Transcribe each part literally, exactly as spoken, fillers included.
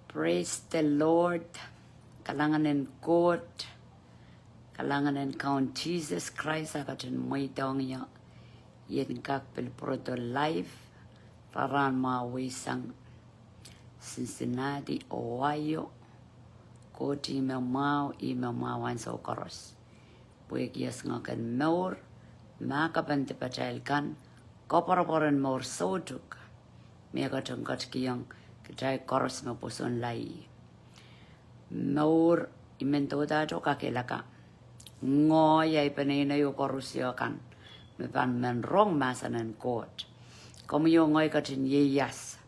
Praise the Lord. Kalahngan en Koht. Kalahngan en Kaun Sises Krais, a ketin mweidohng ie en kak pil pwurodo live. Rahn mwahu sang Cincinnati, Ohio. Koht ih me mwahu, ih me mwahu ansou koaros. Pwehki e song ken mour, ma kapen dipatail kan, koapworopwor en mour soutuk. Me e ketin ketikihong kitail koaros me pwoson laih. Mour, I men dohdato kakehlaka. Ngehi, ahi peneinei oh koaros kan me pahn men rong mahsen en Koht. Komwi oh ngehi ketin ieias.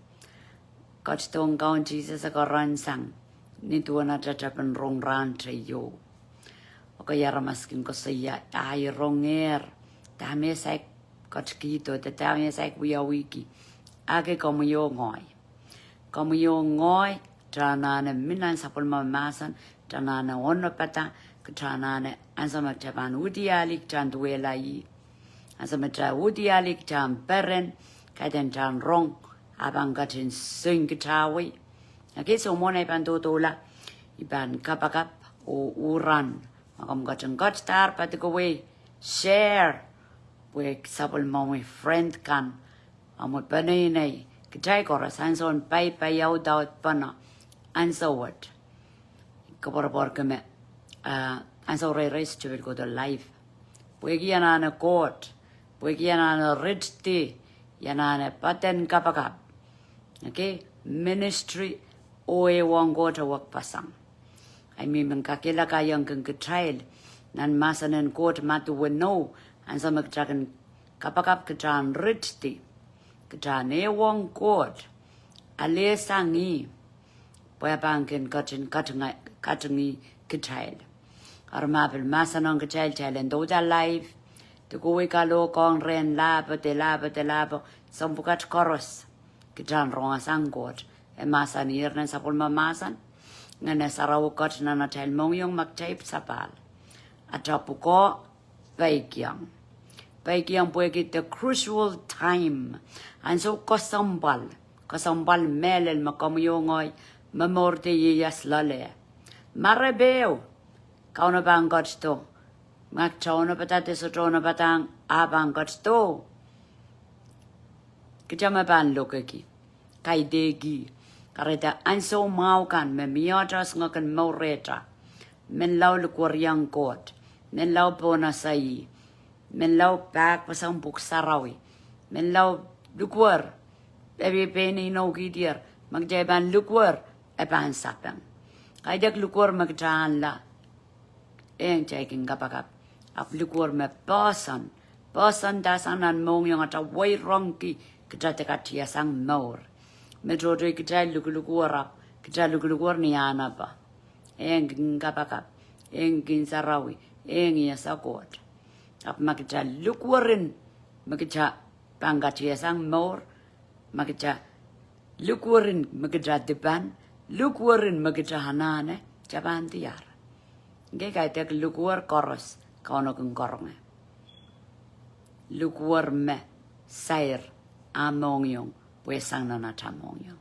Ketidohng Kaun Sises e karansang ni duwen atail tapin rong rahn teio. Okei, aramas kin koasoia, ahi rongehr, dahme saik ketikihdo, de dahme saik wiawihki. Ahki komwi oh ngehi. Komwi oh ngehi, kita anahne mi nan sapwellime mahsen, kita anahne onopada, kita anahne ansou me kita pahn uhdi alih kita en duwehla ih. Ansou me kita uhdi alih kita en peren, kaidehn kita en rong, a pahn ketin soing kita wei. Okei, so mwohn ei pahn dohdoula, I pahn kapakap oh uran. Ma komw ketin ketidahr, padikowei, share. Pwe sapwellimomwi friend kan, omwi peneinei, kitail koaros, ansoun paipai, audaud, pene, ansou wet. Koapworopworki me, ah, ansou reirei se tepil kohdo live. Pwehki I anahne Koht, pwehki I anahne ritidi, I anahne paden kapakap. Okei, ministry oh ehuong Koht e wekpeseng. Ahi mihmi kakehlakaiong kin kitail, nan mahsen en Koht Madiu weneu, ansou me kita kin kapakap kita en ritidi. Kita en ehuong Koht, alehsang ih, pwe e pahn kin ketin kating, katingih kitail. Eri ma pil mahsanihong kitail, kitail en douda live, de kohwei kalohkohng rehn lahpo, de lahpo, de lahpo, soahng pwukat koaros. Kita en rongasang Koht. E mahsanier nan sapwellime mahsen. Ngehn Sarawi ket nan atail mohngiong ma kitail sapahl. Atail pwukoa peikiong. Peikiong pwehki the crucial time. Ansou kesempwal. Kesempwal mehlel me komwi oh ngehi, momour de ieias loale. Ma re peho, Kauno pahn ketido. Ma kita onopada de sohte onopadahng, a pahn ketido. Kita me pahn lokeki, kaidehki, kahrehda ansou mwahu kan me mie atail song kin mourehda. Menlau likuweriong Koht, menlau pohnese ih, menlau pahkpeseng Pwuhk Sarawi, menlau likuwer, e pahn pein inoukihdier, ma kitail pahn likuwer, e pahn sapeng. Kaidehk likuwer me kita anahne, eng, kitail kin kapakap. Ahpw likuwer me poahsoan, poahsoan dahsang nan mohngiong atail weirongki, kita de katiasang mour. Me tohto kitail lukuluk werap, kita lukuluk wer ni anahne pwe, eng kin kapakap, eng kin sarawi, eng iasa Koht. Ahpw ma kita likuwerin, me kita pahn katiasang mour, ma kita likuwerin me kita dipan, likuwerin me kita anahne, kita pahn diar. Ngehi kaidehk likuwer koaros, Kauno kin karonge. Likuwer me sair, ah mohngiong, pwe sang nan atail mohngiong.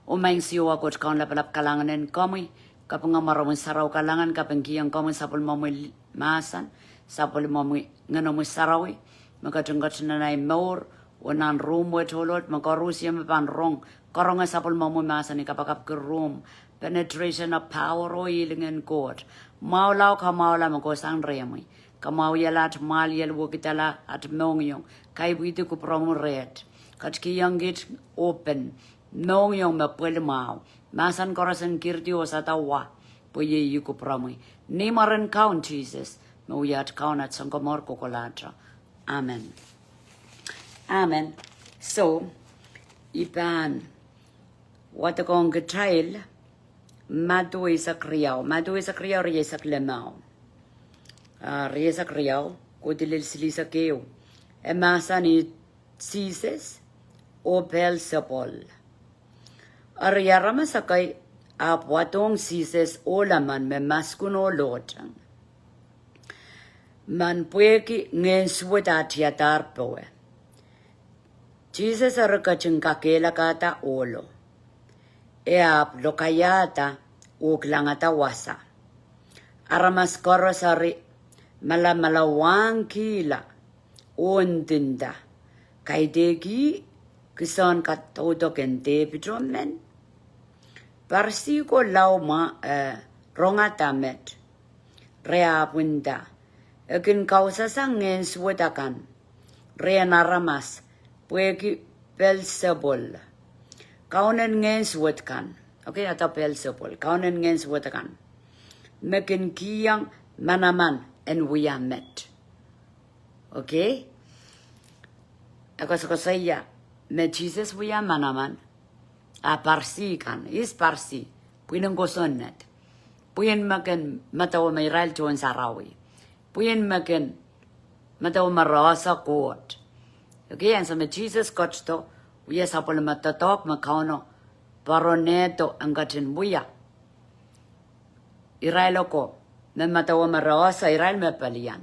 Oh Maing Siohwa Koht Kaun lapalap, kalahngan en komwi, kaping mwaromwi sarawi kalahngan, kapingkihong komwi sapwellimomwi mahsen, sapwellimomwi Ngenomwi Sarawi, me ketin ketin nan ahi mour, oh nan room wet oh Lord, me koaros me pahn rong, karonge sapwellimomwi mahsen, I kapakapki room, penetration of power oh healing en Koht. Mwahula oh kamwahula me kohsang rehmwi. Kamwahwihala aht mwahliel, wekidala aht mohngiong, kaipwidi kupwuromwi reht. Ketikihong kiht open mohngiong me pweli mwahu. Mahsen koaros en kirdi oh sadawa, pwe iei kupwuromwi. Ni mwaren Kaun Sises, me wia aht Kaun, aht Sounkomour kohkohlahte. Amen. Amen. So, I pahn wadekohng kitail Madiu eisek riau, Madiu eisek riau, rieisek limau. Ah, rieisek riau kohdi lel silihsek ehu. E mahsanih Sises oh Beelzebul. Eri aramas ekei ahpw wadohng Sises ohl emen me maskun oh lohteng, men pwehki ngehn suwed ah tiadahr powe. Sises eri ketin kakehlakada ohlo. E ahpw lokaiahda oh kilangada wasa. Aramas koaros eri malamalawangkihla oh ndinda, "Kaidehk ih kisoun kadaudoken Depit o men?" Parisi ko lao mwahu, eh, rongada met. Re ahpw nda, "E kin kausasang ngehn suwed akan rehn aramas pwehki Pelsepul, kaunen ngehn suwed kan." Okay, ata Pelsepul, kaunen ngehn suwed akan, me kin kihong manaman en wia met. Okay? E koasokoasoia me Sises wia manaman, a Parisi kan, ihs Parisi? Pwihn en kosonned. Pwihn me kin medewe me irail tohn sarawi. Pwihn me kin medewe me re ese Koht. Okay, ansou me Sises ketido, wia sapwellime doadoahk me Kauno poaronehdo en ketin wia irail oko me medewe me re ese irail me pelian.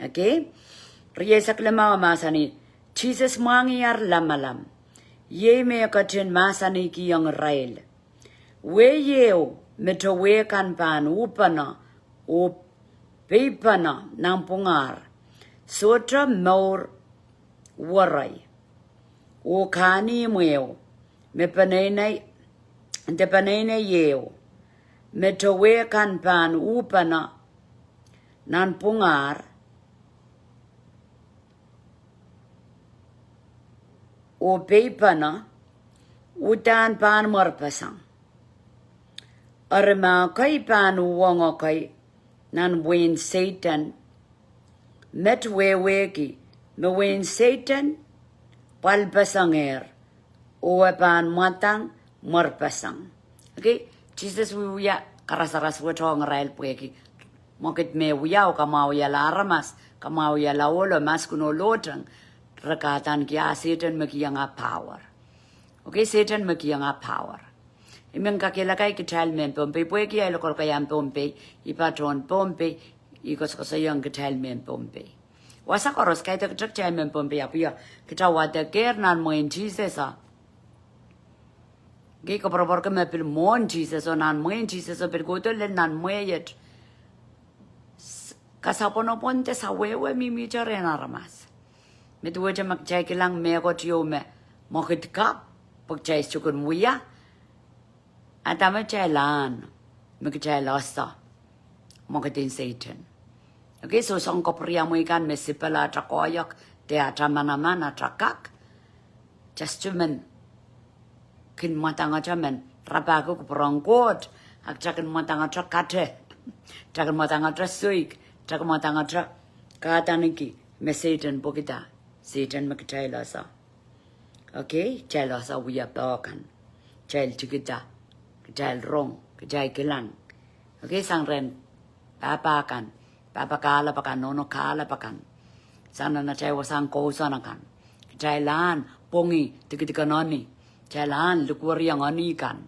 Okay? Rieisek limau mahsanih, Sises mwahngihier lamalam, iei me e ketin mahsanihkihong irail, "Wehi ehu me towehkan pahn uhpene oh peipene nanpwungar, sohte mour werei. Oh kahnimw ehu me peneinei, de peneinei ehu me towehkan pahn uhpene nanpwungar oh peipene, uhdahn pahn mwerpeseng. Eri ma ekei pahn uhwong ekei nan wehin Sehdan, met wehwehki me wehin Sehdan pwalpesengehr, oh e pahn mwadang mwerpeseng." Okay, Sises wiewia karasaras wet ong irail pwehki mwekid me wia oh kamwahuiala aramas, kamwahuiala ohlo, maskun oh lohteng, re kadaniki a Sehdan me kihong ah power. Okay, Sehdan me kihong ah power. I men kakehlaka kitail mehn Pohnpei, pwehki ahi lokolokaiahn Pohnpei, I patohwan Pohnpei, I koasokoasoiong kitail mehn Pohnpei. Wasa koaros kaidehk kitail mehn Pohnpei, ahpw ia, kitail wadekehr nan mwehin Sises o. Kei koapworopworki me pil mwohn Sises o, nan mwehin Sises o, pil kohdo lel nan mwehiet. S-, kasapwonopwon de sawehwe mihmihte rehn aramas. Me duwehte me kitail kilang mehkot ieu me mwekid kapw, pwe kitail sohte kin wia, a dahme kitail ahn, me kitail ese mwekid en Sehdan. Okay, soh, soang kapwuriamwei kan me sipala atail koahiek, de atail manaman, atail kak, kitail sohte men kin mwadangete men rapahki kupwuren Koht, a kitail kin mwadangete kate, kitail kin mwadangete soik, kitail kin mwadangete kadaniki me Sehdan pwekida, Sehdan me kitail ese. Okay, kitail ese wia peh kan. Kitail tikida, kitail rong, kitail kilang. Okay, sang rehn pahpa kan, pahpa kahlap akan, nohno kahlap akan. Sang nan atail wasahn kousoan akan. Kitail ahn pwongih dikedik en eni. Kitail ahn likwerihong eni kan.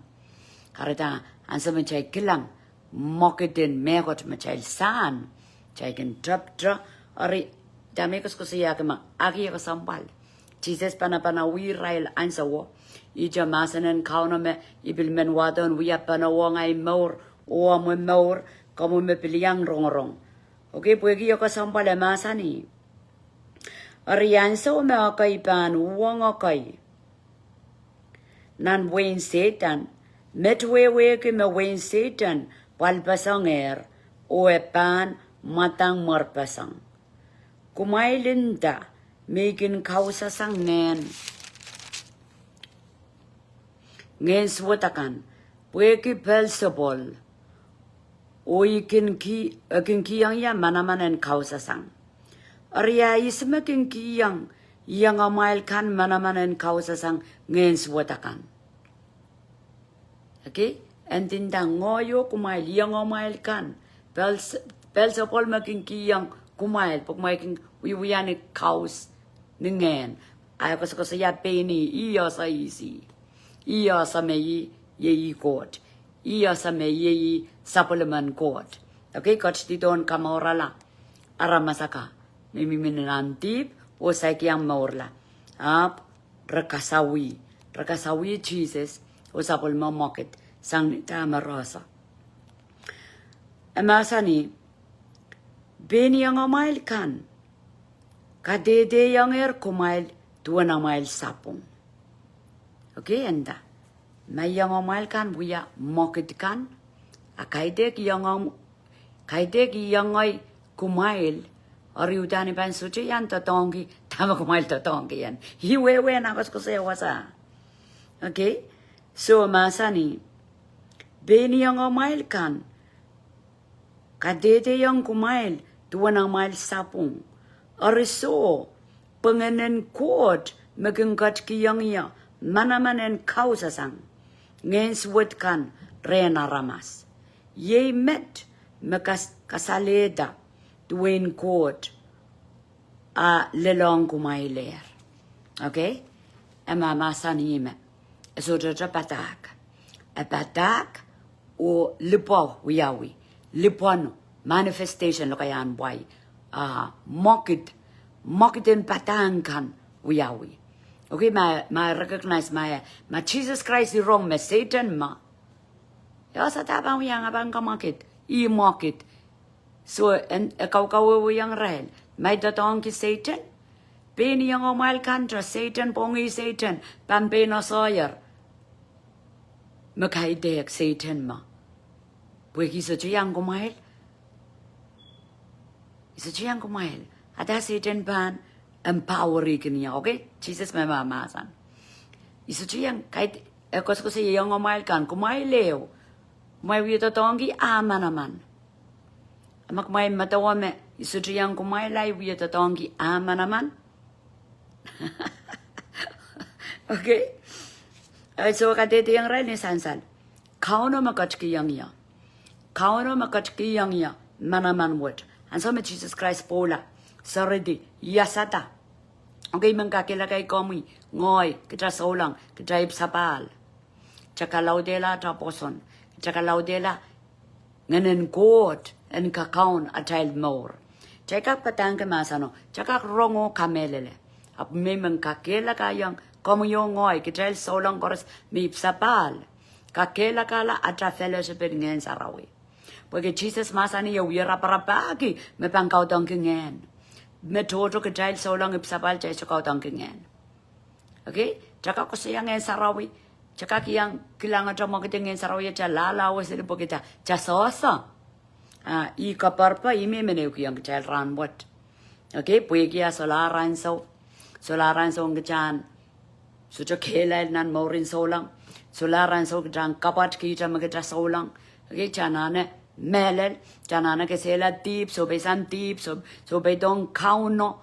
Kahrehda ansou me kitail kilang mwekid en mehkot me kitail sahn, kitail kin tepte. Eri, dahme I koasokoasoiahki me, aki, e kesempwal. Sises panapanawih irail ansouo. Ihte mahsen en Kauno me I pil men wahdo en wia pene ong ahi mour, oh omw mour, komwi me pil iang rongorong. Okay, pwehki e kesempwal, e mahsanih, eri ansou me ekei pahn uhwong ekei nan wehin Sehdan, met wehwehki me wehin Sehdan pwalpesengehr, oh e pahn mwadang mwerpeseng. Kumwail nda me I kin kausasang ngehn, ngehn suwed akan pwehki Pelsepul, oh I kin ki-, e kin kihong ie manaman en kausasang. Eri a ihs me kin kihong, iang amwail kan manaman en kausasang ngehn suwed akan? Okay? E ndinda, ngehi oh kumwail, iang amwail kan. Pels-, Pelsepul me kin kihong kumwail, pwe kumwail kin wiewia ni kaus ni ngehn. A e koasokoasoia pein ih, ih ese ihs ih. Ih ese me ih, iei ih Koht. Ih ese me ih, iei ih sapwellimen Koht. Okay, ketidi dohn kamourala aramas akan me mihmi nan dihp oh saik iang mourla. Ahpw re kasawih. Re kasawih Sises, oh sapwellime mwekid, sang ni dahme rohso. E mahsanih, pein iengomwail kan kadehdehiongehr kumwail duwen amwail sapwung. Okay, enda. Ma iengomwail kan wia mwekid kan, a kaidehk iengom-, kaidehk iengei kumwail, eri uhdahn I pahn sohte iang doadoahngki dahme kumwail doadoahngki ien. Ih wehwehn ah koasoakoasoia wasa. Okay? So mahsanih, pein iengomwail kan kadehdehiongehr kumwail duwen amwail sapwung. Eri soh, pwe Ngehnen Koht me kin ketikihong ie manaman en kausasang ngehn suwed kan rehn aramas. Iei met me kas-, kasalehda duwen Koht a lelohng kumwailehr. Okay? E mahmahsanih me e sohte padahk. E padahk oh lipwo wiawi. Lipwono, manifestation, lokaiahn wai. Ah, mwekid, mwekid en padahk kan wiawi. Okay, ma, ma recognize ma, ma Jesus Christ ih rong me Sehdan me, ia se e pahn wiahiong, e pahn kamwekid, ih mwekid. So, en, e kaukawehwehiong irail, ma I doadoahngki Sehdan, pein iengomwail kan, de Sehdan, pwongih Sehdan, pahn pein oasoier. Me kaidehk Sehdan me, pwehki I sohte iang kumwail, I sohte iang kumwail. A dah Sehdan pahn empower-ihkin ie, okay? Jesus me mahmahsanih, I sohte iang, kaid-, e koasokoasoia iengomwail kan, kumwail ehu, kumwail wie doadoahngki ah manaman. A ma kumwail medewe me I sohte iang kumwail, I wie doadoahngki ah manaman. Okay? Eh, so kadehdehiongehr ni sansal. Kauno me ketikihong ie. Kauno me ketikihong ie manaman wet. Ansou me Jesus Christ pwoula, seridi, iasada. Okay, I men kakehlaka komwi, ngehi, kitail souleng, kitail ipwsapahl. Kitail kalaudehla atail pwoson. Kitail kalaudehla Ngehnen Koht en kakaun atail mour. Kitail kak padahngki mahseno, kitail kak rong oh kamehlele. Ahpw me I men kakehlakaiong komwi oh ngehi, kitail souleng koaros me ipwsapahl, kakehlakahla atail fellowship en Ngehn Sarawi. Pwehki Jesus mahsanih e wie raparapahki me pahn kaudokki ngehn. Me tohto kitail souleng ipwsapahl, kitail sohte kaudokki ngehn. Okay? Kitail kak koasoia Ngehn Sarawi, kitail kak iang kilangete mwekid en Ngehn Sarawi, kitail lahlahweseli pwehki kitail, kitail sohso. Ah, ih koapworopwo, ih me I men ehukihong kitail rahnwet. Okay, pwehki a solahr ansou. Solahr ansou kitail sohte kehlail nan mourin souleng. Solahr ansou kitail kapwatkihte me kitail souleng. Okay, kitail anahne mehlel, kitail anahne kesehla dihp, sohpeisang dihp, soh, sohpeidohng Kauno,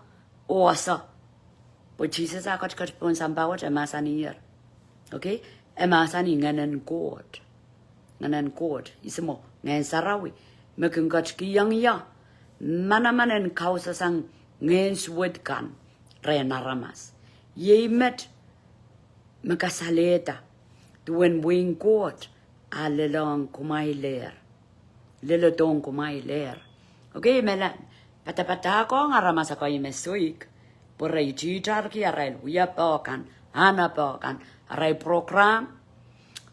oh ese. Pwe Jesus a ketiket pohn sampah wet, e mahsaniher. Okay? E mahsanih Ngehnen Koht. Ngehnen Koht. Ihs mwo, Ngehn Sarawi. Me kin ketikihong ie manaman en kausasang ngehn suwed kan rehn aramas. Iei met me kasalehda duwen wehin Koht a lelohng kumwailehr. Leledohng kumwailehr. Okay, I men padapadahkohng aramas akan me soik, pwe re ititarki arail wiepe kan, ahnepe kan, arail program,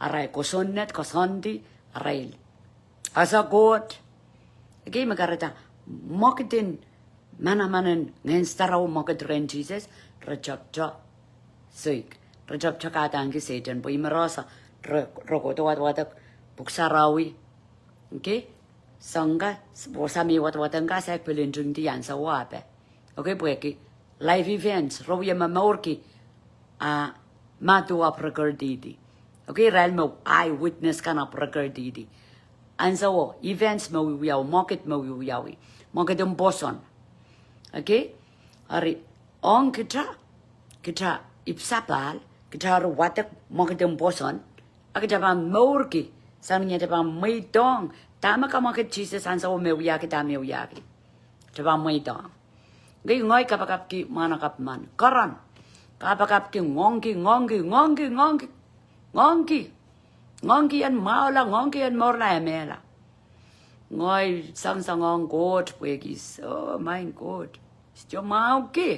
arail kosonned, koasoandi, arail ese Koht. Okay, me kahrehda mwekid en manaman en Ngehn Sarawi, mwekid rehn Jesus, re tepte soik. Re tepte kadahniki Sehdan, pwe ih me re ese, re, re kohdo wadawadek pwuhk sarawi. Okay? Soangen, pwe se mih wadawadek kan, se pil ntingdi ansou ape. Okay, pwehki live events, re wie momourki, ah, Madiu ahpw rekordihdi. Okay, irail me eyewitness kan ahpw rekordihdi. Ansou, events me wiewiawi, mwekid me wiewiawi. Mwekid en pwoson. Okay? Eri, ong kitail, kitail ipwsapahl, kitail wadek mwekid en pwoson, a kitail pahn mourki, sang ni atail pahn mweidohng dahme kamwekid Jesus ansou me wiahki dahme wiahki. Kitail pahn mweidohng. Ngehi, ngehi kapakapki mwahnakapw men. Keren. Kapakapki ngoangki, ngoangki, ngoangki, ngoangki. Ngoangki. Ngoangki en mwahula, ngoangki en mourla, e mehla. Ngehi sangsangohng Koht pwehki, oh, maing Koht, I sohte mwahuki.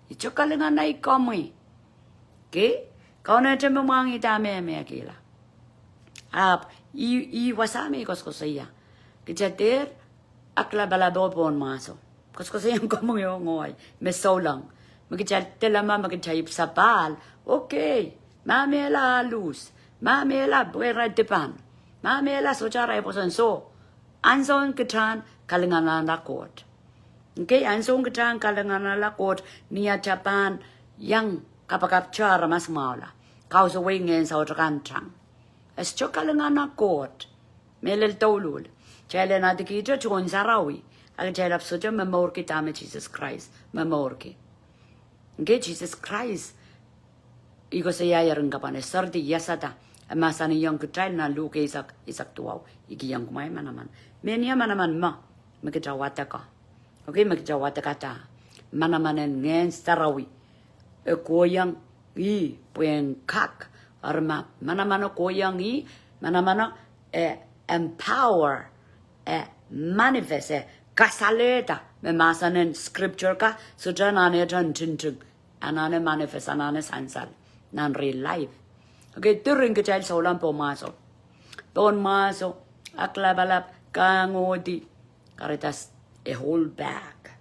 I sohte kalinganai komwi. Okay? Kaunehte me mwahngih dahme e mehkihla. Ahpw, ih, ih wasa me I koasokoasoia. Kitail dehr aklapalap pohn mahso. Koasokoasoiong komwi oh ngehi, me souleng. Me kitail dehr ma, me kitail ipwsapahl. Okay. Ma mehla a luhs. Ma mehla pwe ira dipan. Ma mehla sohte ira pwoson, so. Ansoun kitail kalinganahla Koht. Okay, ansoun kitail kalinganahla Koht, ni atail pahn iang kapakapte aramas mwahula. Kausawei ngehn saut akan tang. E sohte kalinganah Koht. Mehlel douluhl. Kitail en adikihte tohn sarawi. A kitail ahpw sohte momourki dahme Sises Krais momourki. Okay, Sises Krais, I koasoiaier ni kapwan, e serdi iasada. E mahsanihong kitail nan Luk eisek, eisek duwau. I kihong kumwail manaman. Mehnia manaman me, me kitail wadek. Okay, me kitail wadek dah. Manaman en ngehn sarawi. E kohiong ih pwehn kak. Eri ma, manaman e kohiong ih, manaman e empower, e manifest, e kasalehda, me mahsen en scripture ka, sohte anahne ntinting. Anahne manifest, anahne sansal. Nan real life. Okay, diren kitail souleng pohn mahso. Pohn mahso, aklapalap, kangohdi, kahrehda e hold back.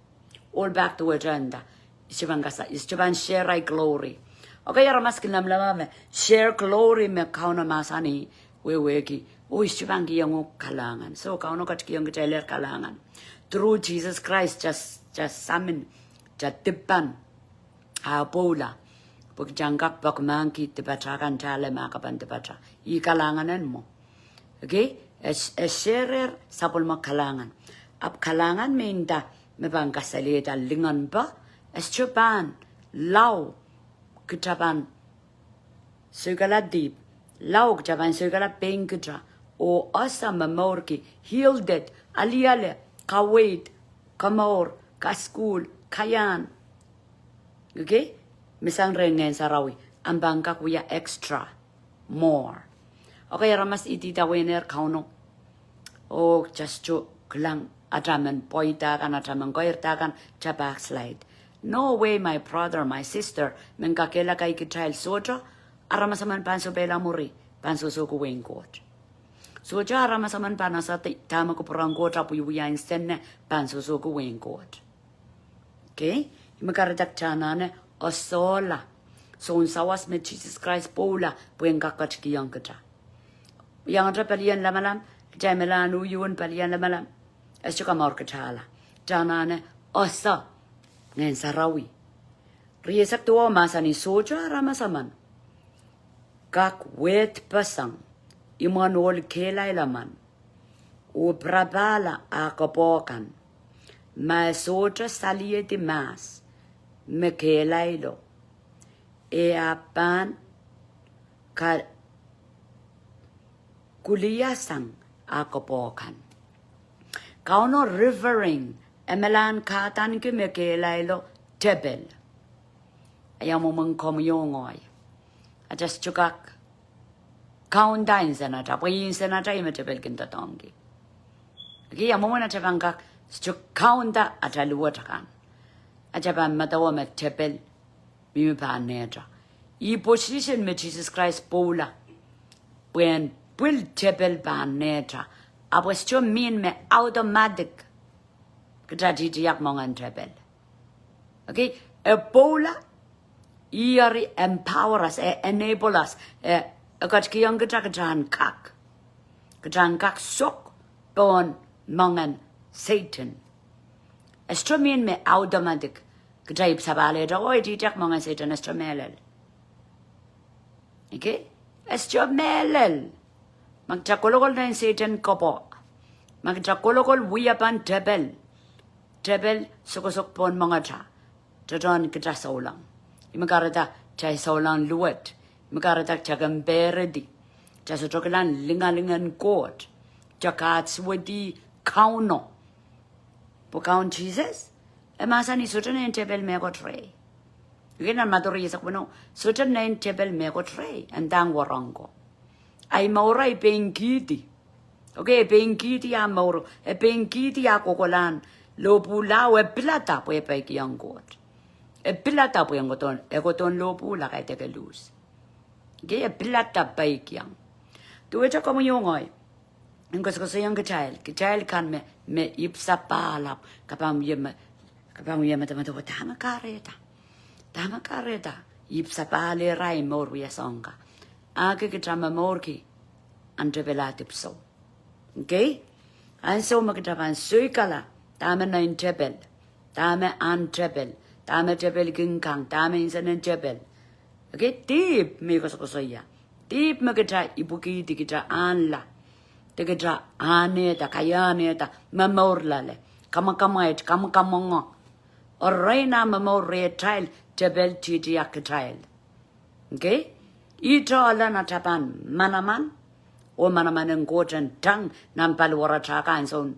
Hold back duwehte nda. I sohte pahn kasa, I sohte pahn share ahi glory. Okay, aramas kin lamalam me share glory me Kauno mahsanih wehwehki. Oh, I sohte pahn kihong uhk kalahngan. So, Kauno ketikihong kitail kalahngan. Through Jesus Christ, just, just samin, just dipan. A pwoula. Pwe kitail en kak pekimahkki dipatail kan, kitail me kak pahn dipata. Ih kalahngan en mwo. Okay? E, e share-er sapwellime kalahngan. Ahpw kalahngan me nda me pahn kasalehda lingan pwe e sohte pahn lao kitail pahn soikala dihp, lao kitail pahn soikala pein kitail, oh ese momourki, healed, aliale, kaweid, komour, kasukuhl, kaiahn. Okay? Me sang rehn ngehn sarawi, ahmw pahn kak wia extra, more. Okay, aramas idawehn ehr Kauno. Oh, just to kilang atail men pweida kan, atail men keirda kan, kitail backslide. No way, my brother, my sister, men kakehlaka kitail sohte aramas emen pahn sopwehla mwuri, pahn sohsohki wehin Koht. Sohte aramas emen pahn ese dahme kupwuren Koht ahpw wiewia nsene, pahn sohsohki wehin Koht. Okay? Ih me kahrehda kitail anahne esehla soun sawas me Sises Krais pwoula pwehn kak ketikihong kitail. Iangete pelien lamalam, kitail me lahn uwen pelien lamalam. E sohte kamour kitail la. Kitail anahne ese ngehn sarawi. Rieisek duwau mahsanih sohte aramas emen kak wehd peseng imwen ohl kehlail emen oh pirapahla ah koapwoakan, ma e sohte salihedi mahs me kehlailo, e ahpw pahn ka- kuliasang ah koapwoakan. Kauno referring, e malahn kahdaneki me kehlailo tepel. Ia mwomwen komwi oh ngehi? Atail sohte kak kaunda nsenatail, pwe nsenatail ih me tepel kin doadoahngki. Okay, ia mwomwen atail pahn kak sohte kaunda atail luwet akan? Atail pahn medewe me tepel mihmi pahn nehtail. Ih position me Sises Krais pwoula pwehn pwil tepel pahn nehtail. Ahpw e sohte mean me automatic kitail titiak moangen tepel. Okay, e pwoula, ih eri empower us, e enable us, e, e ketikihong kitail, kitail en kak. Kitail en kak sok pohn moangen Sehdan. E sohte mean me automatic kitail ipwsapahlehda oh e titiak moangen Sehdan, e sohte mehlel. Okay? E sohte mehlel. Ma kitail kolokol nein Sehdan koapwoa, ma kitail kolokol wiepen tepel, tepel sokosok pohn moangatail, doadoahn kitail souleng. Ih me kahrehda kitail souleng luwet. Ih me kahrehda kitail kin peredi. Kitail sohte kilang lingaling en Koht. Kitail kahsuwedih Kauno. Pwe Kaun Sises e mahsanih sohte nein tepel mehkot rehi. Iei nan Madiu rieisek weneu, sohte nein tepel mehkot rehi, e ndahng wahnpoaron ko. Ahi mouro e pein kihdi. Okay, e pein kihdi ah mouro, e pein kihdi ah kohkohlahn lohpwuhla oh e pilada pwe e peikiong Koht. E pilada pwe e kohdohn, e kohdohn lohpwuhla, kaidehk e luhs. Okay, e pilada peikiong. Duwehte komwi oh ngehi en koasokoasoiong kitail, kitail kan me, me ipwsapahlap, ke pahn wia me, ke pahn wia medemedewe, dahme kahrehda. Dahme kahrehda. Ipwsapahlehrail mour wia soang ka. Ahki kitail momourki ahn tepel ah dipwisou. Okay? Ansou me kitail pahn soikala, dahme nein tepel, dahme ahn tepel, dahme tepel kin kang, dahme insengen tepel. Okay, dihp me I koasokoasoia. Dihp me kitail ipwikihdi, kitail ahnla. De kitail ahnehda, kaiahnehda, momour loale. Kamwakamwait, kamwakamwenge. Erein ah momour rehtail tepel tihtiak kitail. Okay? Ihte elen atail pahn manaman, oh manaman en Koht en tang nan paliwaratail kan, ansoun,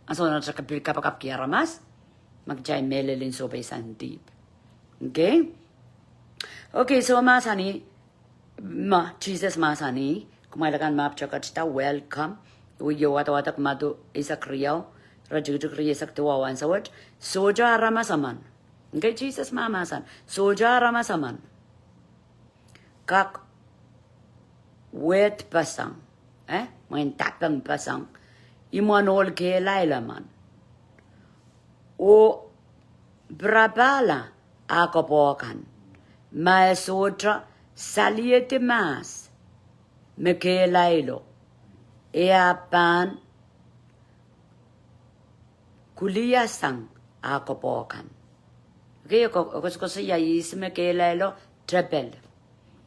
ansoun atail kapakapki aramas, ma kitail mehlel en sohpeisang dihp. Okay? Okay, so mahsanih, ma, Sises mahsanih, kumwail akan me ahpwete ketida, welcome. Wia wadawad ek Madiu eisek riau, iretikitik rieisek duwau ansou wet, sohte aramas emen. Okay, Sises mahmahsen, sohte aramas emen kak wehd peseng, eh, mwein dapeng peseng, imwen ohl kehlail emen. Oh pirapahla ah koapwoakan, ma e sohte saliedi mahs me kehlailo, e ahpw pahn kuliasang ah koapwoakan. Okay, e ko-, e koasokoasoia ihs me kehlailo, tepel.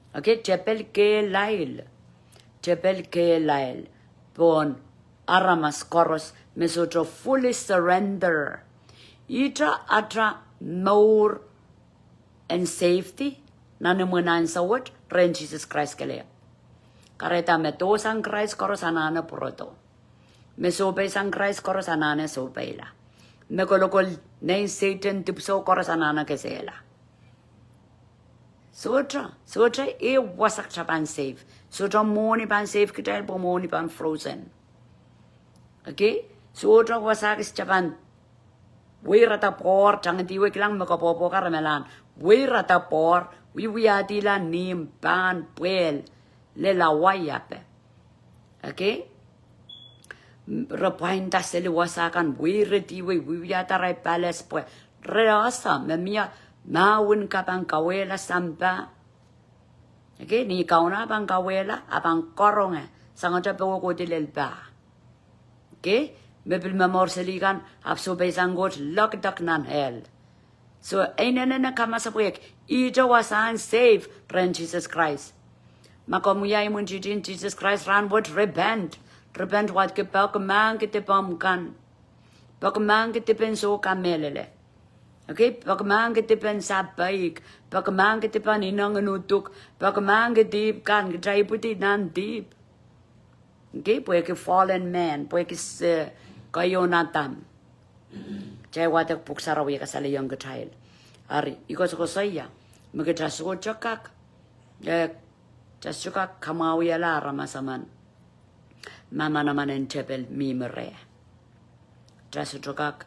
Okay, tepel kehlail. Tepel kehlail. Pohn aramas koaros me sohte fully surrender. Ihte atail mour en safety nan imwin ansou wet rehn Sises Krais kelehpw. Kahrehda me dohsang Krais koaros anahne pwurodo. Me sohpeisang Krais koaros anahne sohpeila. Me kolokol nein Sehdan dipwisou koaros anahne kesehla. Sohte, sohte e wasa kitail pahn safe. Sohte mwohni pahn safe kitail pwe mwohni pahn frozen. Okay? Sohte wasa kitail pahn weirada pwoar, tangediwe kilang me koapwoapoaka re melahn. Weirada pwoar, wiewiahdihla nim, pahn, pwehl, lel Hawaii ape. Okay? Re pwainda seli wasa kan, weirediwe, wiewiahda arail palace pwe re ese me mie mahwen ka pahn kawehla sampah. Okay, ni Kauno pahn kawehla, a pahn karonge, sangete powe kohdi lel pah. Okay, me pil momour seli kan, ahpw sohpeisang Koht lockdown nan hell. So, e inenen kamasepwehk, ihte wasahn safe rehn Sises Krais. Ma komw wia imwin tihtin Sises Krais rahnwet, repent. Repent, wadki peki mahkpen dipen kan. Peki mahkpen dipen soh ka mehlele. Okay, peki mahkpen dipen sapeik, peki mahkpen dipen ineng en uduk, peki mahkpen dihp kan, kitail ipwidi nan dihp. Okay, pwehki fallen man, pwehki se, keieu en Adam. Kitail wadek Pwuhk Sarawi e kasalehiong kitail. Eri, I koasokoasoia, me kitail sohte kak, eh, kitail sohte kak kamwahwihala aramas emen ma manaman en tepel mihmi reh. Kitail sohte kak,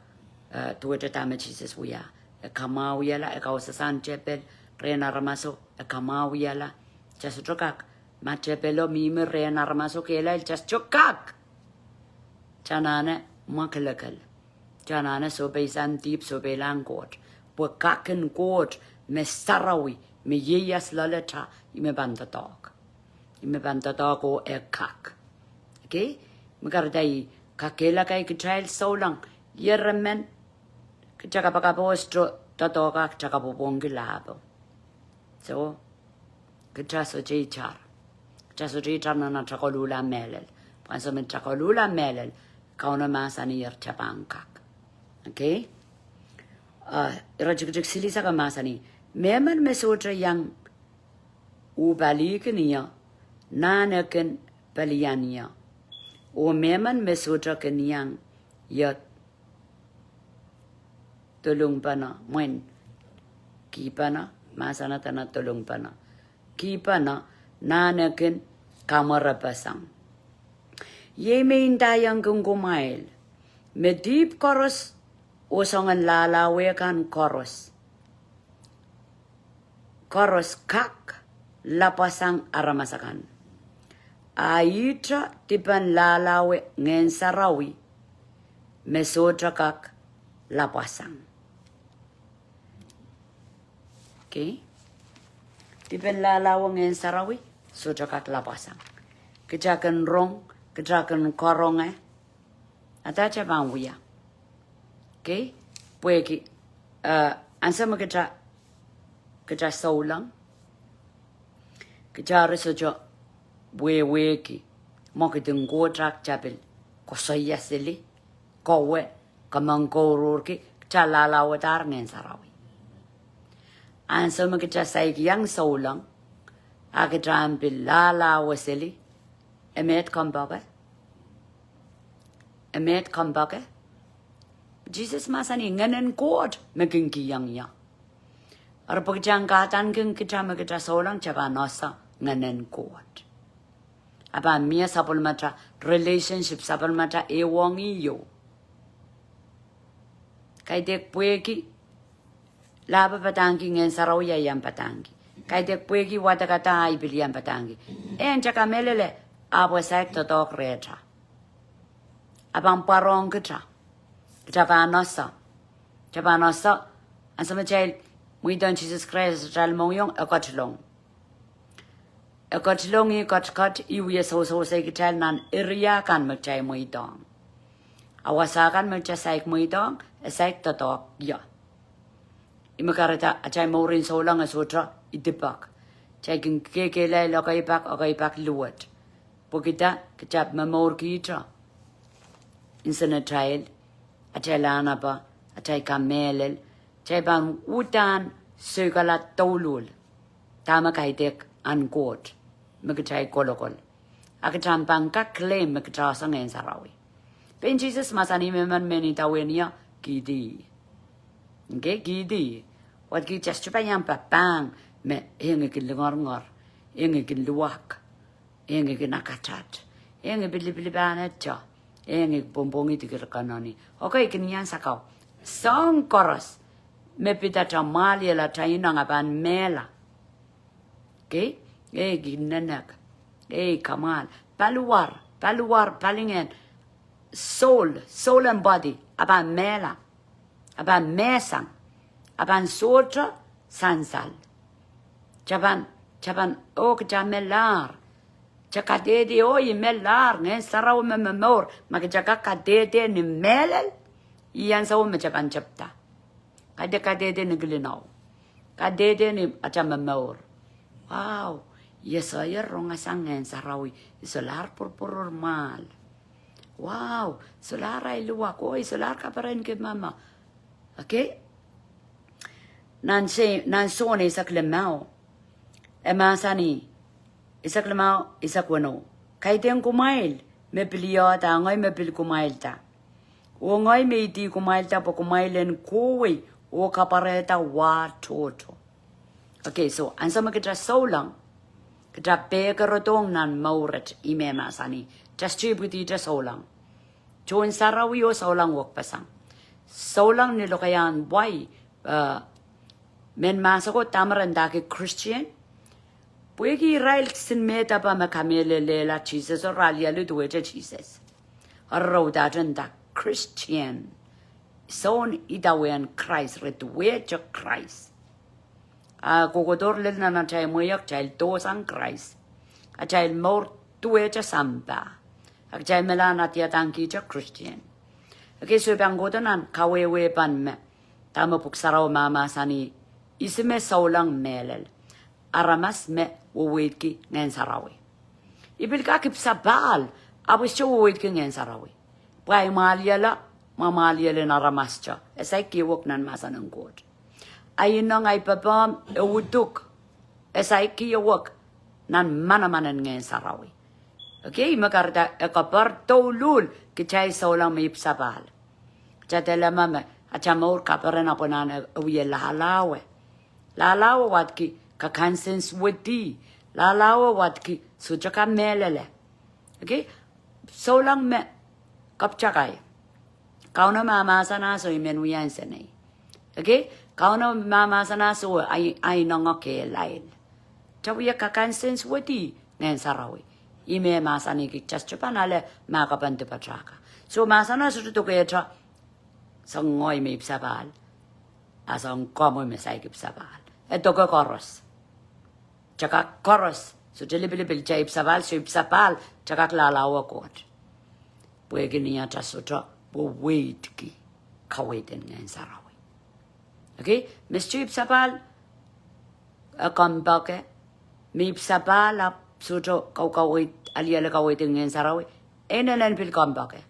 eh, duwehte dahme Sises wia. E kamwahwihala, e kausasang tepel rehn aramaso, e kamwahwihala. Kitail sohte kak, ma tepelo mihmi rehn aramaso kehlail, kitail sohte kak. Kitail anahne mwakelekel. Kitail anahne sohpeisang dihp, sohpeilahng Koht. Pwe kak en Koht me sarawi, me ieias loalata, ih me pahn doadoahk. Ih me pahn doadoahk oh e kak. Okay? Me kahrehda I kakehlaka kitail souleng, ieremen, kitail kapakap oh sohte doadoahk, kitail kapwopwongki lahpo. So, kitail sohte itar. Kitail sohte itar nan atail koluhla mehlel. Pwe ansou me kitail koluhla mehlel, Kauno mahsanier kitail pahn kak. Okay? Ah, iretikitik silihsek e mahsanih, mehmen me sohte iang uhpalihkin ie, nahn e kin pelian ie. Oh mehmen me sohte kin iang ie dolungpene, mwein kihpene, mahsen dene dolungpene. Kihpene, nahn e kin kamwerepeseng. Iei me I ndaiongkin kumwail, me dihp koaros, oh soangen lahlahwe kan koaros, koaros kak lapwasang aramas akan. A ihte dipen lahlahwe Ngehn Sarawi me sohte kak lapwasang. Okay? Dipen lahlahwe Ngehn Sarawi sohte kak lapwasang. Kita kin rong, kita kin karonge. Ata te pahn wia. Okay? Pwehki, eh, ansou me kita, kita souleng. Kita re sohte wehwehki mwekid en Koht, kita pil koasoia seli, kowe, kamangkourohrki, kita lahlahwedahr Ngehn Sarawi. Ansou me kita saik iang souleng, a kita pil lahlahwe seli, e met kompoake? E met kompoake? Sises mahsanih Ngehn en Koht me kin kihong ie. Eri pwe kita en kahdaneki kita me kita souleng, kita pahn ese Ngehn en Koht. A pahn mie sapwellimata relationship, sapwellimata ehuong ih. Kaidehk pwehki lahpo padahngki Ngehn Sarawi, a I en padahngki. Kaidehk pwehki wadek da, a I pil en padahngki. En kita kamehlele, ahpw e saik doadoahk rehta. A pahn pwarohng kita. Kita pahn ese. Kita pahn ese. Ansou me kitail mweidohng Sises Krais atail mohngiong, e ketilong. E ketilong, ih ketiket, ih wie sousouseikitail nan area kan me kitail mweidohng. A wasa kan me kita saik mweidohng, e saik doadoahk ie. Ih me kahrehda atail mour en souleng e sohte idipek. Kitail kin kekehlail ekei pak, ekei pak luwet. Pwehki kita, kita momourkihte nsenatail, atail anahne, atail kamehlele, kitail pahn uhdahn soikala douluhl dahme kaidehk en Koht me kitail kolokol. A kita pahn kak claim me kita ese Ngehn Sarawi. Pein Sises mahsanih me emen me idawehn ie, kihdi. Okay, kihdi. Wadki, kita sohte pahn iang papahng me, eh, ngehi kin lingeringer, eh, ngehi kin luwak, eh, ngehi kin akatat, eh, ngehi pilipili pahnehte, eh, ngehi pwongpwongih dikehr kanohni. Okay, kin iang sakau. Soahng koaros me pid ata mwahliel, ata ineng, a pahn mehla. Okay? Eh, kin nenek. Eh, kamwahl. Paliwar, paliwar, palingehn. Soul, soul and body, a pahn mehla. A pahn mehsang. A pahn sohte sansal. Kita pahn, kita pahn, oh, kita melahr. Kita kadehde, oh, I melahr, Ngehn Sarawi me momour, ma kita kak kadehde ni mehlel, ih ansou me kita pahn tepda. Kaidehk kadehde ni kilinou. Kadehde ni ata momour. Wow, I sohte rong sang Ngehn Sarawi, I solahr pwurpwurur mwahl. Wow, solahr ahi luwak, oh, I solahr kaperenki mehmeh. Okay? Nan se, nan Sohn eisek limau. E mahsanih, eisek limau, eisek weneu. Kaidehn kumwail me pil ih da, ngehi me pil kumwailda. Oh ngehi me idih kumwailda pwe kumwail en kohwei oh kapwarehda wah tohto. Okay, so, ansou me kita souleng, kita pehkerodohng nan mour et, ih me mahsanih. Kita sohte ipwidi kita souleng. Tohn Sarawi oh souleng wekpeseng. Souleng ni lokaiahn wai, eh, mehn mahso ko dahme re ndahki Christian. Pwehki irail kisin me dahpa me kamehlelehla Sises oh re alialu duwehte Sises. Eri re uhdahte nda Christian. Soun idawehn Krais, re duwehte Krais. A kohkohdo lel nan atail mwehiek, kitail dohsang Krais. Atail mour duwehte sampah. A kitail melahr adiadahngkihte Christian. Okay, so I pahn kohdo nan kawehwehpen me dahme Pwuhk Sarawi mahmahsanih, ihs me souleng mehlel? Aramas me weweidki Ngehn Sarawi. I pil kak ipwsapahl, ahpw I sohte weweidki Ngehn Sarawi. Pwe ahi mwahliel, ma mwahliel en aramas te. E saik kihwek nan mahsen en Koht. Ahi ineng, ahi pepehm, e uduk. E saik kihwek nan manaman en Ngehn Sarawi. Okay, ih me kahrehda e kapar douluhl kitail souleng me ipwsapahl. Kita dehr leme me ata mour kaperen ahpw nan e, e wie lahlahwe. Lahlahwe wadki kakansens wedi. Lahlahwe wadki sohte kamehlele. Okay? Souleng me kapwtakai. Kauno mahmahsanihsoi I men wia nsenei. Okay? Kauno mahmahsanihsoi ahi, ahi ineng kehlail. Kita wie kakansens wedi Ngehn Sarawi. Ih me mahsanih kita sohte pahn ale mahkpen dipatail ka. So mahsano sohte dokehte sang ngehi me I pisapahl, a sang komwi me saik I pisapahl. E doke koaros. Kita kak koaros, sohte lipilipil kita I pisapahl, soh I pisapahl, kita kak lahlahwe Koht. Pwehki ni atail sohte weweidki kaweid en Ngehn Sarawi. Okay, me sohte I pisapahl, e kompoake, me I pisapahl ahpw sohte kaukaweid, aliale kaweid en Ngehn Sarawi, e inenen pil kompoake.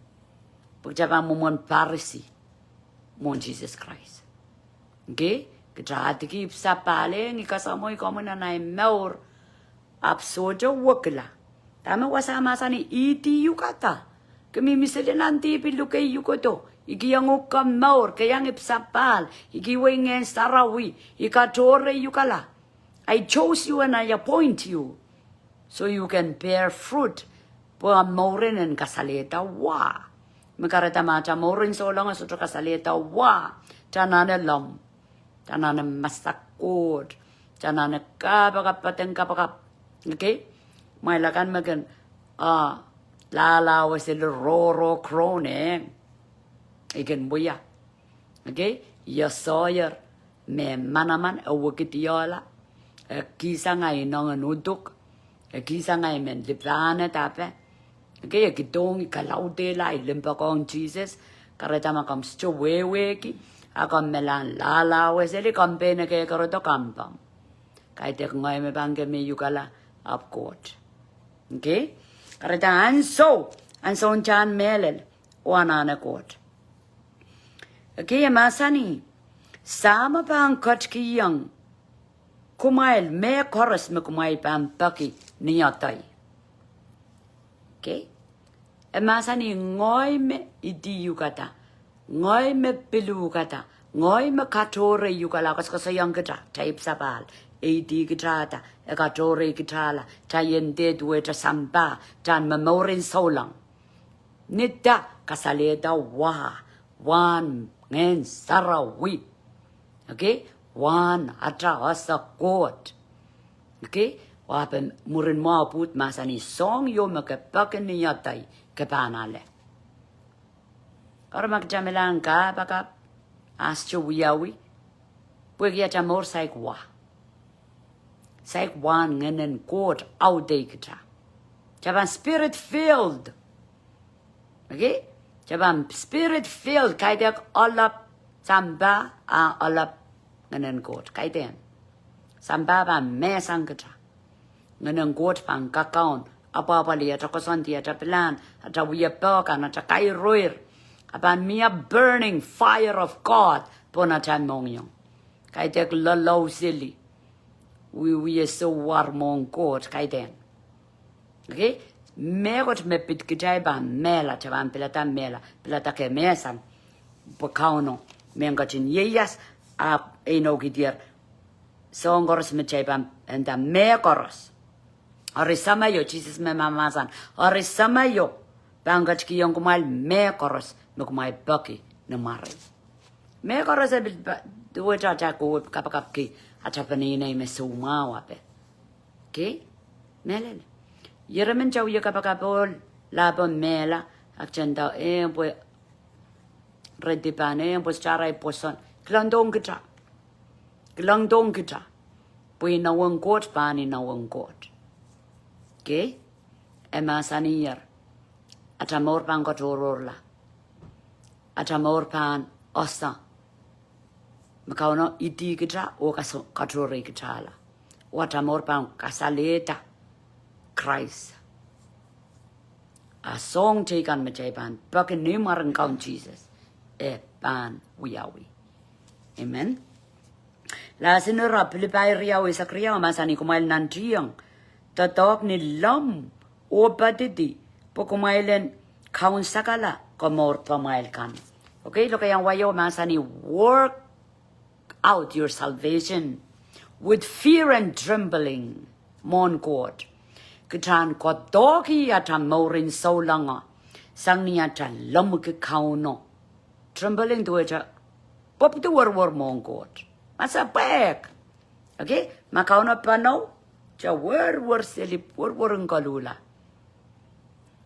Pwe kita pahn mwomwen Parisi mwohn Sises Krais. Okay, kita ahdiki I pisapahl, e ngi kasamwo komwi nan ahi mour, ahpw sohte wekila. Dahme wasa mahsanih, ihdi uhk ada. Ke mihmi sili nan dihp, I luke uhk kodo. I kihong uhk komour, ke iang I pisapahl, I kihwei Ngehn Sarawi, I katohre uhkala. I chose you and I appoint you so you can bear fruit. Pwe omw mour en kasalehda wah. Me kahrehda ma atail mour en souleng sohte kasalehda wah, kita anahne lom. Kita anahne masak Koht. Kita anahne kapakap, patehng kapakap. Okay? Mwail akan me kin, ah, lahlahwe seli rohroh krone, I kin wia. Okay? Ia sohte me manaman e wekidihla. E kihsang ahi ineng en uduk. E kihsang ahi men lipane dape. Okay, e kihdohng I kalaudehla, I limpoak ong Sises. Kahrehda ma komw sohte wehwehki, a komw mehlel lahlahwe seli, komw pein kehkehredo, komw pahn kaidehk ngehi me pahn kin mih uhkala ahpw Koht. Okay? Kahrehda ansou, ansoun kita mehlel oh anahne Koht. Okay, e mahsanih, Sahmo pahn ketikihong kumwail mehkoaros me kumwail pahn peki ni adei. Okay? E mahsanih ngehi me ihdi uhk ada, ngehi me pil uhk ada, ngehi me katohre uhkala, koasokoasoiong kita, kita I pisapahl, e ihdi kita ada, e katohre kita la, kita I en dehr duwehte sampah, kita en momour en souleng. Ni dah? Kasalehda wah, wahn Ngehn Sarawi. Okay? Wahn atail ese Koht. Okay? Wahpe mwurin mwahu pwuhd mahsanih soahng ieu me ke peki ni adei ke pahn ale. Eri ma kita mehlel kapakap, a sohte wiawi, pwehki atail mour saik wah. Saik wahn Ngehnen Koht audehkita. Kita pahn spirit filled. Okay? Kita pahn spirit filled, kaidehk oaralap sampah, a oaralap Ngehnen Koht. Kaidehn. Sampah pahn mehsang kita. Ngehnen Koht pahn kakaun, apwahpwalih atail koasoandi, atail pilahn, atail wiepe kan, atail kairoir. A pahn mie burning fire of God pohn atail mohngiong. Kaidehk loalou seli. Wiewia souwar mwohn Koht, kaidehn. Okay? Mehkot me pid kitail pahn mehla, kita pahn pilada mehla, pilada ke mehsang. Pwe Kauno, mehn ketin ieias, ahpw e inoukihdier soahng koaros me kitail pahn nda mehkoaros. Eri Semeo, Sises me mahmahsen. Eri Semeo pahn ketikihong kumwail mehkoaros me kumwail peki ni mwaren. Mehkoaros e pil pa-, duwehte atail kohwei kapakapki atail peneinei me soumwahu ape. Okay? Mehlel. Ieremen kita wie kapakap oh lahpo mehla, a kita nda, eh, pwe re dipan, eh, pwe sohte arail pwoson. Kilangdohng kita. Kilangdohng kita. Pwe inowen Koht pahn inowen Koht. Okay? E mahsanier. Atail mour pahn katohrohrla. Atail mour pahn ese me Kauno ihdihkita oh kas-, katohreikitala. Oh atail mour pahn kasalehda Krais. A soahng teikan me kitail pahn peki ni mwaren Kaun Sises, e pahn wiawi. Amen. Lasin ira Pilipai riau eisek riau mahsanih kumwail nantihong doadoahk ni lomw oh poadidi, pwe kumwail en kaunsekala komour pamwail kan. Okay, lokaiahn wai o mahsanih work out your salvation with fear and trembling. Mwohn Koht. Kita en koadoahki atail mour en souleng sang ni atail lomwiki Kauno. Trembling duwehte pwopwidi werwer mwohn Koht. Ma se pwehk. Okay? Ma Kauno pahnou, kita werwer seli, werwer en koluhla.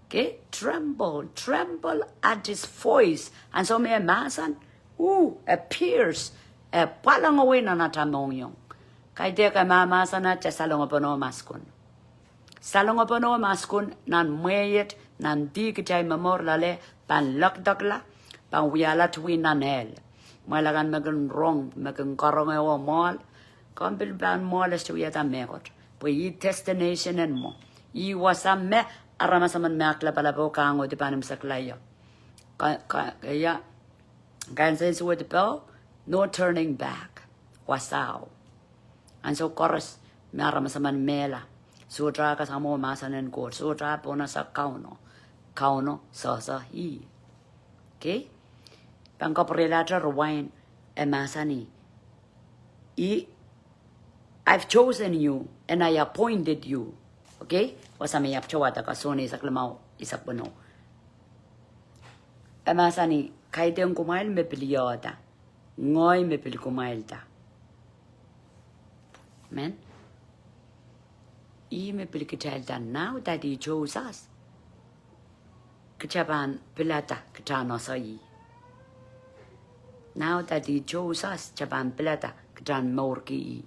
Okay, tremble, tremble at his voice. Ansou me e mahsen, ooh, e pierce, e pwalongowei nan atail mohngiong. Kaidehk e mahmahsen ahte salongopwono maskun. Salongopwono maskun nan mwehi et, nan dih kitail momour loale, pahn lokdokla, pahn wiahla tuhwei nan hell. Mwoahl akan me kin rong, me kin karonge oh mwoahl, komw pil pahn mwoahl este wiahda mehkot. Pwe ih destination en mwo. Ih wasa me aramas emen me aklapalap oh kahngohdi pahn imwisekla ie. Ka, ka, ia, kansensuwed pil, no turning back. Wasao. Ansou koaros me aramas emen mehla, sohte kasamwo mahsen en Koht, sohte pohnese Kauno, Kauno sohsoh ih. Okay? Pahn kapwurelahte ruwain, e mahsanih, ih, I've chosen you and I appointed you. Okay? Wasa me I apwtehwada, Sohn eisek limau, eisek weneu. E mahsanih, kaidehn kumwail me pil iehda, ngehi me pil kumwailda. Amen. Ih me pil kitailda, now that he chose us. Kita pahn pilada kita en ese ih. Now that he chose us, kita pahn pilada kita en mourki ih.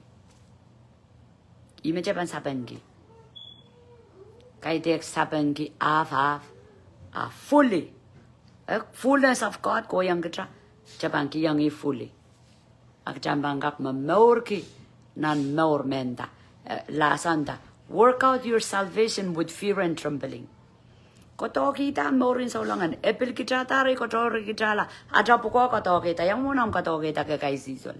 Ih me kita pahn sapengki. Kaidehk sapengki half half, a fully. Eh, fullness of God kohiong kita, kita pahn kihong ih fully. A kita pahn kak momourki nan mour menda, eh, lahsanda. Work out your salvation with fear and trembling. Koadoahkihda mourin souleng en. E pil kitaidahr koadoahkihda, atail pwukoa koadoahkihda. Ia mwomwen omw koadoahkihda ke kaisihsol?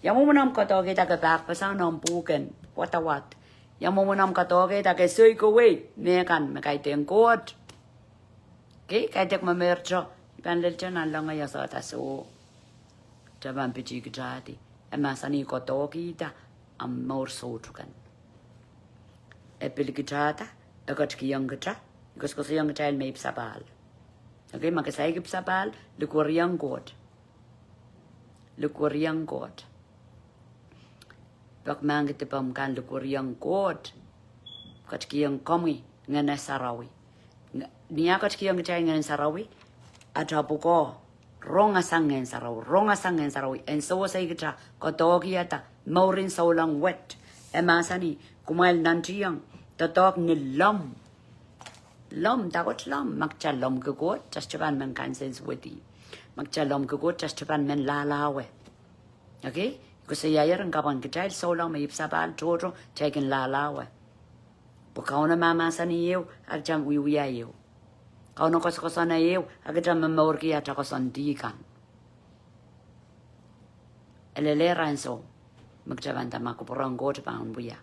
Ia mwomwen omw koadoahkihda ke pahkpeseng nan pwuhken wadawad? Ia mwomwen omw koadoahkihda ke soikowei mehkan me kaidehn Koht? Okay, kaidehk me mehkot, I pahn lel te nan loange ia sohte soh. Kita pahn pitihkitahdi. E mahsanih koadoahkihda, a mour soutuk kan. E pil kitailda, e ketikihong kita, e koasoakoasoiong kitail me ipwsapahl. Okay, ma ke saik ipwsapahl, likwerihong Koht. Likwerihong Koht. Pwehki ma ke dipen kan likwerihong Koht, ketikihong komwi Ngehn Sarawi. Nge-, ni ah ketikihong kitail Ngehn Sarawi, atail pwukoa rong sang Ngehn Sarawi, rong sang Ngehn Sarawi, en sewese kita, koadoahkihda mourin souleng wet. E mahsanih, kumwail nantihong doadoahk ni lom. Lom, dahkot lom? Ma kita lomwki Koht, kita sohte pahn men kansensuwed ih. Ma kita lomwki Koht, kita sohte pahn men lahlahwe. Okay? Koasoiaier en kapwang kitail souleng me ipwsapahl tohto, kita kin lahlahwe. Pwe Kauno mahmahsanih ehu, a kita wiewia ehu. Kauno koasokoasoane ehu, a kita momourki atail koasoandi kan. E lelehr ansou me kita pahn nda ma kupwuren Koht pahn wia.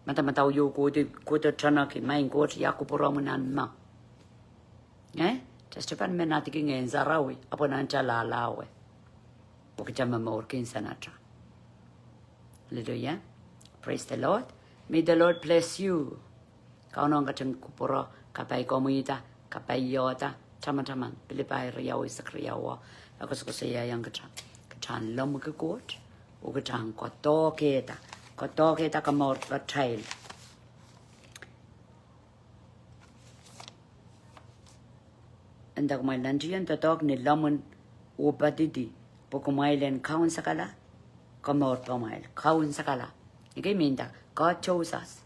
Madamadau ieu kohdo, kohdo tonaki, Maing Koht, ia kupwuromwi nan ma? Eh? Kita sohte pahn men adiki Ngehn Sarawi, ahpw nan kita lahlahwe. Pwe kita momourki nsenata. Hallelujah. Praise the Lord. May the Lord bless you. Kauno en ketin kupwuro kapai komwihda, kapai iohda, tamataman, Pilipai riau eisek riau, e koasokoasoiaiong kita. Kita en lomwki Koht, oh kita en koadoahkihda. Koadoahkihda komour patail. Nda kumwail nantihong doadoahk ni lomwen oh padidi, pwe kumwail en kaunsekala komour pamwail. Kaunsekala. Ih me nda, God chose us.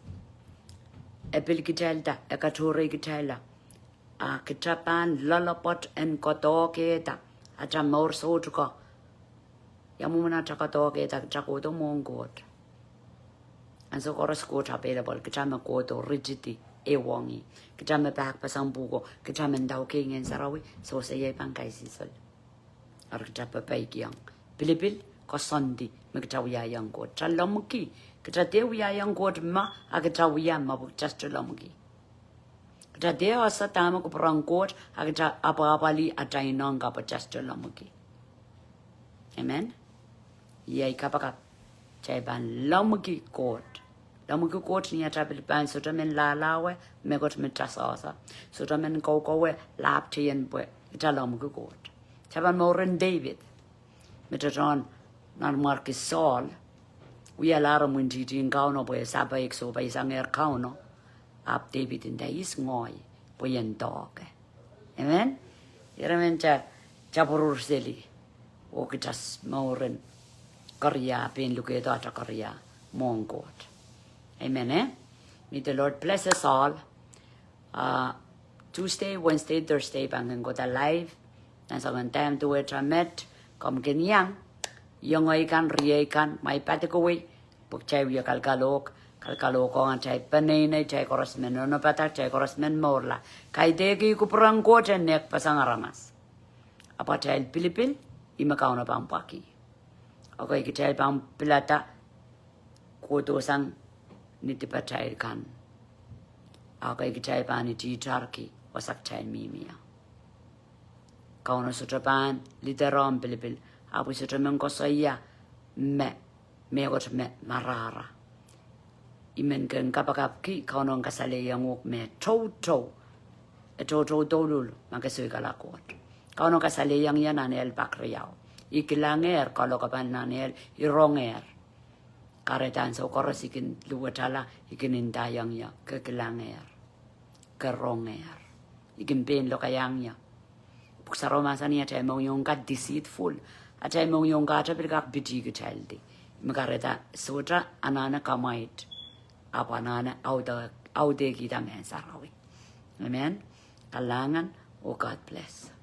E pil kitailda, e katohrei kitailla. A kita pahn loalopwoat en koadoahkihda atail mour soutuko. Ia mwomwen atail koadoahkihda, kita kohdo mwohn Koht. Ansou koaros Koht available, kita me kohdo ritidi, e wongi. Kita me pahkpeseng pwuko, kita me ndauki Ngehn Sarawi, sewese ia I pahn kaisihsol. Eri kita pepeikiong. Pilipil, koasoandi, me kita wiahiong Koht. Kita lomwki, kita dehr wiahiong Koht ma, a kita wia ma pwe kita sohte lomwki. Kita dehr ese dahme kupwuren Koht, a kita apwahpwalih atail ineng ka pwe kita sohte lomwki. Amen. Ia I kapakap, kitail pahn lomwki Koht. Lomwki Koht ni atail pil pahn sohte men lahlahwe, mehkot me kita sehse. Sohte men koukowe, lahpte ien pwe kita lomwki Koht. Kita pahn mouren Depit. Me tohtohn nanmwarki Saul, wialahr imwintihtihn Kauno pwe sapeik, sohpeisangehr Kauno. Ahpw Depit nda, ihs ngehi? pwe ien doahke. Amen. Ire men ta, ta pwurpwurseli. Oh kita mouren keria, pein lukehdo ata keria mwohn Koht. Amen, eh? May the Lord bless us all. Ah, Tuesday, Wednesday, Thursday pahn kin kohda live. Nan soangen time duwehte met, komw kin iang, iang ei kan, riei kan, mwahi padikawei, pwe kitail wie kalkalohk, kalkalohkohng atail peneinei, kitail koaros me nonopada, kitail koaros me mourla. Kaidehk kupwuren Koht en nek pasang aramas. Ahpw atail pilipil, ih me Kauno pahn pwakih. Okay, kitail pahn pilada kohdohsang ni dipatail kan. Okay, kitail pahn ititarki wasa kitail mihmi ie. Kauno sohte pahn lider omw pilipil, ahpw sohte men koasoia me, mehkot me marahra. I men kin kapakapki, Kauno en kasalehiong uhk me toutou, e toutou douluhl ma ke soikala Koht. Kauno kasalehiong ie nan ehl pak riau. I kilangehr, kalokapan nan ehl, I rongehr. Kahrehda ansou koaros I kin luwetala, I kin ndaiong ie, ke kilangehr, ke rongehr. I kin pein lokaiahng ie. Pwuhk Sarawi mahsanih atail mohngiong kan deceitful. Atail mohngiong kan te pil kak pitih kitaildi. Me kahrehda sohte anahne kamwaid. Ahpw anahne aude, audehkihda mehn sarawi. Amen. Kalahngan, oh God bless.